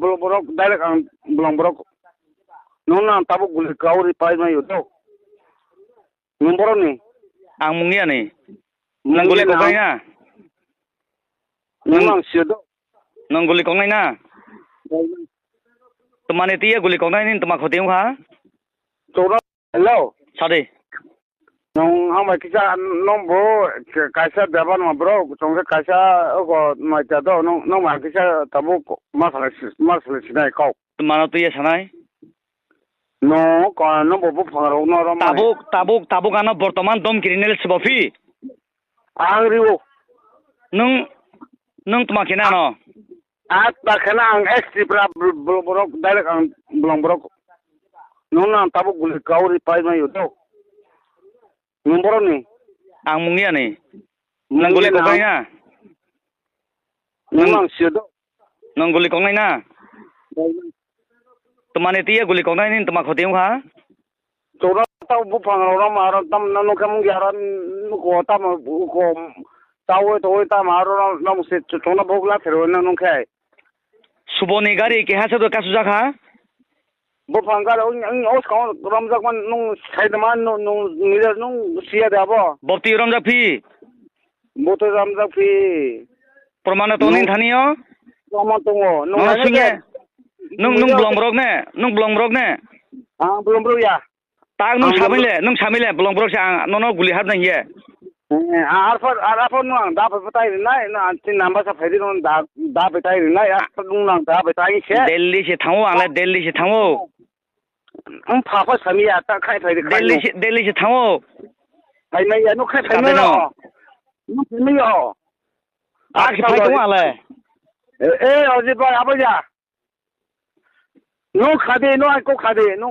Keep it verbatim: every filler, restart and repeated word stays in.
Bolong borok, direct ang bolong borok. Nung nang tabuk guli kauri pai mai do. Nung borok ni. Ang mung ya ni. Nang guli kok nai na. Nung nang sio do. Nang guli kok nai na. Tumani tiya guli kok nai ni tuma khoti ha. Chora. Hello. Sadi. Nung ang bai kisa nung bo kaisa bebak no bro, chong se kaisa oko mai ta do, nung nung bai kisa tabuk ma salai si-, ma salai sinai kok. Mano tuya sanai. No, ko no bo buphang rok no rom. Tabuk, tabuk, tabuk ano bortoman dom criminal sibo phi. Ang riwo. Nung, nung tuma khe na no. A ta khana ang ex Tripura bl-, bl-, borok direct ang bolong borok. Nung nang tabuk guli kauri pai mai do. Nung borok ni. Ang mung ya ni. Nang guli kok nai na. Nung nang sio do. Nang guli kok nai na. Tumani tiya guli kok nai ni tuma khoti ha. Chora ta buphang rok rom aro tam na nung khe mung ya ro nuko tam ko tawi tawi tam aro rom se chona bogla phero na nung khe. Suboni gari keha se do kasu jakha. Buphang gari ung ung os ka rom jak man nung sai da man nung nung nung siya da bo. Boti rom jak phi. Boti rom jak phi. Proman to ning thani o. Proman tongo. Nung no sing ye. Nung nung bolong borok ne? Nung bolong borok ne? Ang bolong borok ya. Tak nung samile, nung samile bolong borok se ang nono guli hap nang ye. Arpor arpor nung ang da pai tai rinai na tin number sa phai di nung da da pai tai rinai arpor nung nang da pai tai se. Delhi se thango ang le Delhi se thango. Ang pha pha sami ya ta khai phai di khai. Delhi se Delhi se thango. Phai mai ya no khai phai mai yo. No phai mai yo. Tak se phai tong ale. Eh, eh, Ajit bhai, abo ya. No khade, no ai ko khade, no